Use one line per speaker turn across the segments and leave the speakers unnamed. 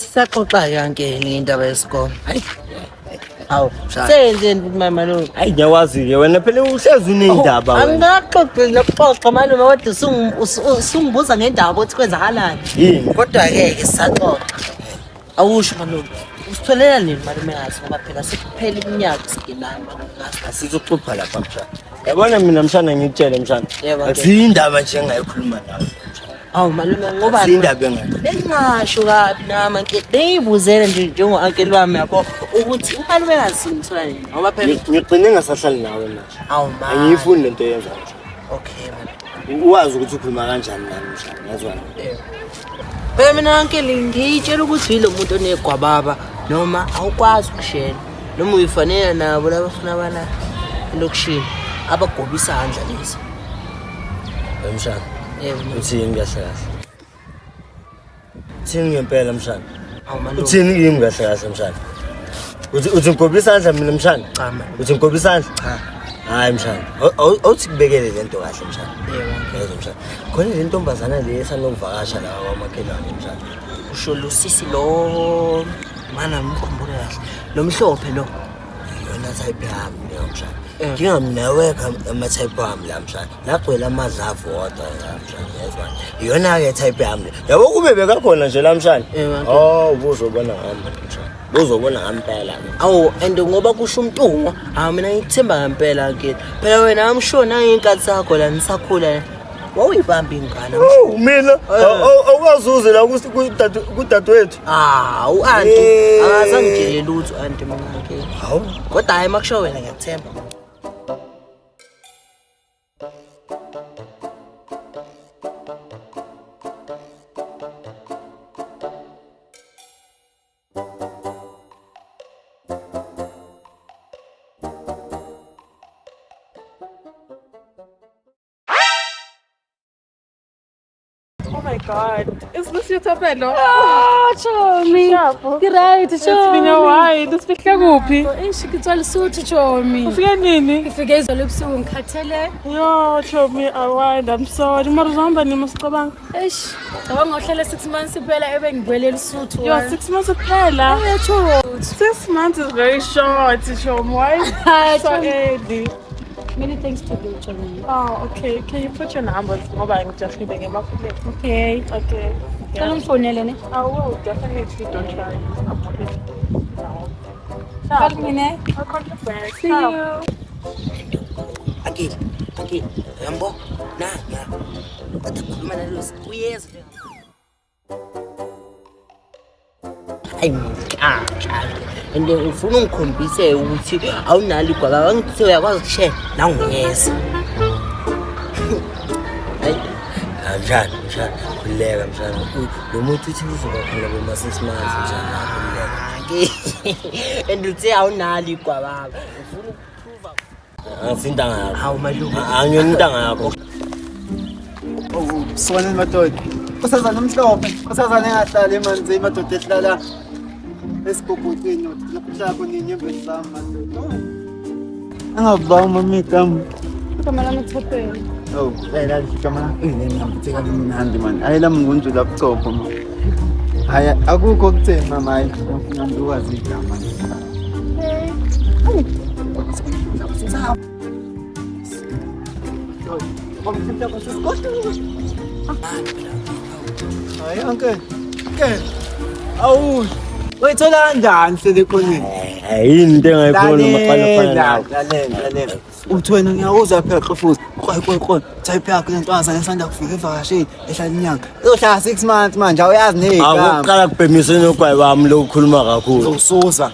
Sisaxoxa yanke indaba yesikole. Hayi. Hawu, senzeni futhi mama malume?
Hayi ngiyakwazi-ke wena phela uhlezi uney'ndaba wena.
Angikaxoxi nokuxoxa malume kodwa usungibuza ngendaba ukuthi kwenzakalani.
Yini?
Kodwa-ke ke sisaxoxa. Awusho malume. Usitholela nini malume ngazi ngoba phela sekuphela iminyaka singenani malume ngazi.
Asizoxupha lapha mshana. Yabona mina mshana ngikutshele mshana.
Yebo, ke.
Akusiyo indaba nje engayikhuluma nawe.
Awu malume ngoba
Akusiyo indaba engayikhuluma.
Bengingasho kabi nami uncle. Bengiyibuzele nje njengo-uncle wami yabo ukuthi umalume ngazi ngithola nini ngoba phela
Ngigcine ngasahlali nawe manje.
awu ma.
Angiyifuni lento oyenzayo mshana.
Okay malume.
Uwazi ukuthi ukhuluma kanjani nami mshana. Yazwana.
Phela mina uncle ngiyitshela ukuthi yilo muntu onegwababa noma awukwazi ukushela noma uyifanela nabo laba funa bala elokishini abagobisa handla lezi.
Mshana.
Yebo.
Uthini kahle kahle? Uthini ngempela mshana?
Awu malume.
Uthini kimi kahle kahle mshana? Uthi ngigobisa isandla mina mshana?
Cha malume.
Uthi ngigobisa isandla?
Cha.
Hayi mshana. Awuthi kubekele lento kahle mshana.
Yebo uncle.
Yezwa mshana. Khona le ntombazana le esanokuvakasha la kwamakhelwane mshana.
Usho lo sisi lo mana ngikhumbula kahle. Lo mhlophe lo.
Yona type yami leyo mshana.
Eh.
Nginga mina wekha ama-type wami la mshana. Lagcwele amadlavu wodwa la mshana. Yezwa. Iyona-ke type yami le. Yabo kube bekakhona nje la mshana.
Eh, uncle.
Oh, ubuzobona ngami mshana. Ubuzobona ngami impela.
Awu and ngoba kusho umntungwa, hawu mina ngikuthemba ngempela ke. Phela wena I'm sure nangey'nkathi zakho la nisakhula wawuyibamba ingane.
Oh, mina awukazuze la kudadewethu.
Ah, u-anti
Eh.
akazangitshele lutho u-anti mina ke.
Hawu.
Kodwa hhayi makusho wena ngiyakuthemba.
Oh my God. Is this your Thapelo?
Oh, chomi.
Sharp.
Ke right,
It's been a
chomi.
while. Usifike kuphi?
Eish, ke tswa Lesotho, chomi.
Ufike nini?
Ngifike izolo ebusuku ngikhathele.
Yo, Chomi, I wide. I'm sorry. Mara uzohamba nini usicabanga?
Eish, cabanga uhlala 6 months phela ebe ngibuyele eLesotho.
Yo, 6 months kuphela.
Eh, chomi.
6 months is very short, Chomi. Why
Hi,
so
chomi.
early?
Many things to do, chomi.
Oh, okay. Can you put your numbers? Ngoba ngijahile ngemakhuleni.
Okay.
Okay.
Cela
Yeah.
ungifonele ne?
I will definitely, don't worry. I'm already now.
Call me ne?
I'll call you back.
See you.
Uncle, uncle, uyambo? Na, na. Kade khuluma nalo uyezwa le. Hayi mntaka. And ufuna ungikhombise ukuthi awunalo igwababa angithi uyakwazi ukushela nangiyeza. Hayi
Ah, mshana, mshana, khululeka mshana. Lo muntu uthi uzoba khona boma 6 months mshana, khululeka.
Ke. And uthe awunalo igwababa. Ufuna ukuprova.
Angisintanga yakho.
Hawu malume.
Angiyona intanga yakho.
Siboneni madoda. Nkosazana omhlophe, nkosazana engahlali emanzini madoda ehlala esigubhucini lapho kuhlala khona iy'nyembezi zami madoda. Oh. Angababa mama igama.
Igama lami Thapelo.
Oh, ela igama ngiyambitheka limnandi man. Hayi lami ngunjula buchopho man. Hayi akukho okutheni mama hayi ngifuna ukwazi igama.
Hey.
Hayi uncle. Uncle. Awu. Uyithola kanjani hlele ekhoneni?
Yini into engayikhona maqala ufana nawe?
Lalela, lalela. Uthi wena ngiyakuzwa phela Xhofuza. Qoy qoy qoy. Type yakho lentombazane esanda kufika evakashini ehlala inyanga. Izohlala 6 months manje awuyazi negama.
Awuqala kubhemise nogwayi wami lokukhuluma kakhulu.
Uzokususa.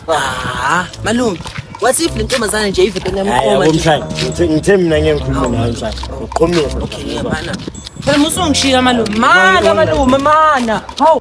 Ah, malume. What if le ntombazane nje ivele
Hayi
namqoma
yabo
nje?
mshana, ngithe mina ngeke ngikhulume nawe mshana. Uqhomile.
Okay, ngiyabana. Phela musungishiya malume. Mana malume, mana. Hawu.